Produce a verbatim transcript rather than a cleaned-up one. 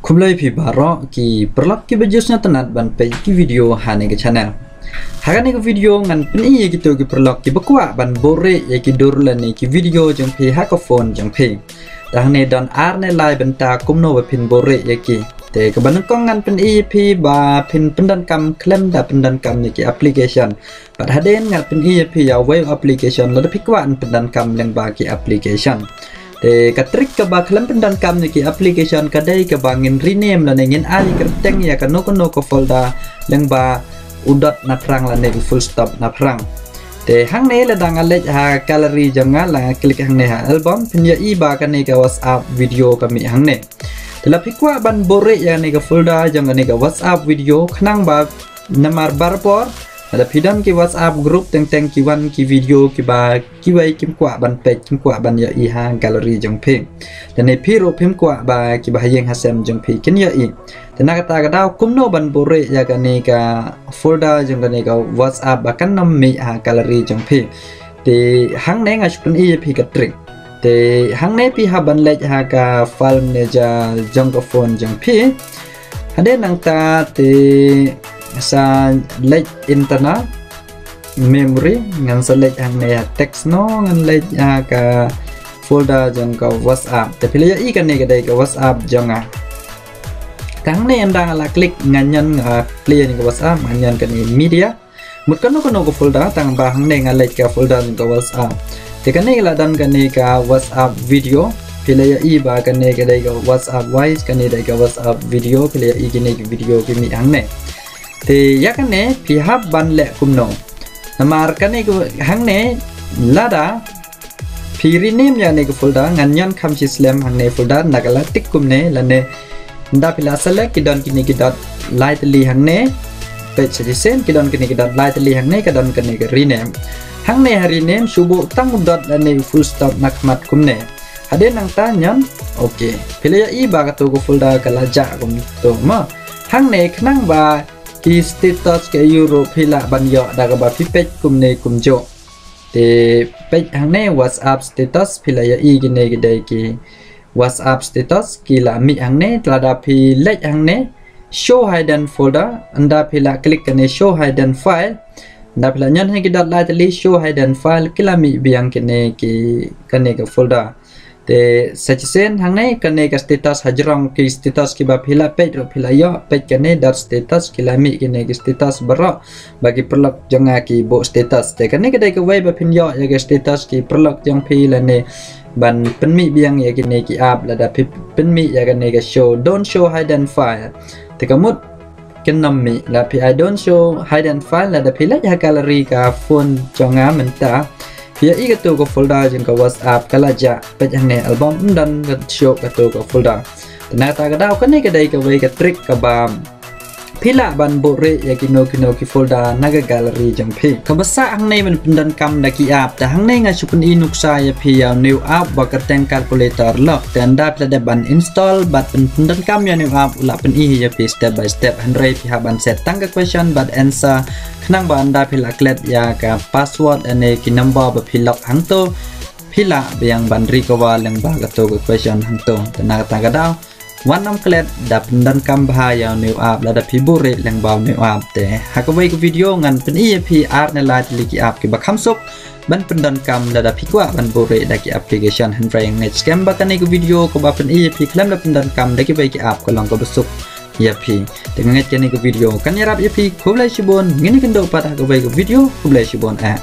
Khublei phi baroh ki paralok kiba ju sngewtynnat ban peit ki video ha kane ka channel. Ha kane ka video ngan pyni ïa kito ki paralok kiba kwah ban buhrieh ïa ki dur lane ki video jong phi ha ka phone jong phi. Te hangne don ar ne lai bynta kumno ba phin buhrieh ïa ki. Te kaba nyngkong ngan pyni ïa phi ba phin pyndonkam khlem da pyndonkam ïa ki application. Bad hadien ngan pyni ïa phi ïa uwei u application lada phi kwah ban pyndonkam lyngba ki application. Te ka trick kaba khlem pyndonkam ïa ki application ka dei kaba ngin rename lane ngin ai kyrteng ïa kano kano ka folder lyngba u dot na phrang lane u full stop na phrang. Te hangne lada nga leit ha gallery jong nga, la nga click hangne ha album, phin ïohi ba kane ka WhatsApp video ka mih hangne. Te lada phi kwah ban buhrieh ïa kane ka folder jong kane ka WhatsApp video, khnang ba namar barabor lada phi don ki WhatsApp group teng teng ki wan ki video kiba kiwei kim kwah ban peit, kim kwah ban ïohi ha gallery jong phi. Lane phi ruh phim kwah ba kiba ha ïing ha sem jong phi kin ïohi. Te na kata ka daw kumno ban buhrieh ïa kane ka folder jong kane ka WhatsApp ba kan ym mih ha gallery jong phi. Te hangne nga shu pyni ïa phi ka trick. Te hangne phi hap ban leit ha ka file manager jong ka phone jong phi. Hadien nangta te sa leit internal memory, ngan sa leit hangne ha text, no ngan leit ha ka folder jong ka WhatsApp. Te phi la ïohi kane ka dei ka WhatsApp jong nga. Te hangne ynda nga la click, ngan ñion, nga play ïa kane ka WhatsApp, ngan ñion kane media. Mut kano kano ka folder, tang ba hangne nga leit ka folder jong ka WhatsApp. Te kane ka la don kane ka WhatsApp video. Phi la ïohi ba kane ka dei ka WhatsApp voice, kane dei ka WhatsApp video, phi la ïohi kine ki video ki mih hangne. Te ïa kane phi hap ban leh kumno? Namar kane ka hangne lada phi rename ïa kane ka folder, ngan ñion kham shi slem hangne folder, ynda ka la tik kumne, lane ynda phi la select ki don kine ki dot lai tylli hangne. Peit sa shisien, ki don kine ki dot lai tylli hangne, ka don kane ka rename. Hangne ha rename shu buh tang u dot lane u full stop na khmat kumne. Hadien nangta ñion okay. Phi la ïohi ba kato ka folder ka la jah kumto mo. Hangne khnang ba ki status ka ïoh ruh phi lah ban ïoh da kaba phi peit kumne kumjuh. Te peit hangne WhatsApp status, phi la ïohi kine ki dei ki WhatsApp status ki la mih hangne. Lada phi leit hangne show hidden folder, ynda phi la click kane show hidden file, ynda phi la ñion hangne ki dot lai tylli show hidden file, ki la mih biang kine ki, kane ka folder. Te sa shisien hangne kane ka status, hajrong ki status kiba phi la peit ruh phi la ïoh, peit kane dot status, ki la mih kine ki status baroh ba ki paralok jong nga ki buh status. Te kane ka dei kawei ba phin ïoh ïa ki status ki paralok jong phi lane ban pynmih biang ïa kine ki app. Lada phi pynmih ïa kane ka show, don't show hidden file, te ka mut kin ym mih. Lada phi ai don't show hidden file, lada phi leit ha gallery ka phone jong nga mynta, phi ïohi kato ka folder jong ka WhatsApp ka la jah. Peit hangne album, ym don ka show kato ka folder. Te na kata ka daw kane ka dei kawei ka trick kaba phi lah ban buhrieh ïa kino kino ki folder na ka gallery jong phi. Kaba sah hangne ban pyndonkam da ki app. Te hangne nga shu pyni nuksa ïa phi ïa u new app ba kyrteng Calculator Lock. Te ynda phi la dep ban install bad pyndonkam ïa u new app, u la pyni ïa phi step by step. Hynrei phi hap ban set tang ka question bad answer, khnang ba ynda phi la klet ïa ka password lane ki number ba phi lock hangto, phi lah biang ban recover lyngba kato ka question hangto. Te na kata ka daw, wat nym klet, da pyndonkam bha ïa u new app lada phi buhrieh lyngba u new app. Te ha kawei ka video ngan pyni ïa phi ar ne lai tylli ki app kiba kham suk ban pyndonkam lada phi kwah ban buhrieh da ki application. Hynrei ngeit skhem ba kane ka video kaba pyni ïa phi khlem da pyndonkam da kiwei ki app ka long kaba suk ïa phi. Te ngeit kane ka video kan ïarap ïa phi. Khublei shibun, ngin ïakynduh pat ha kawei ka video. Khublei shibun eh.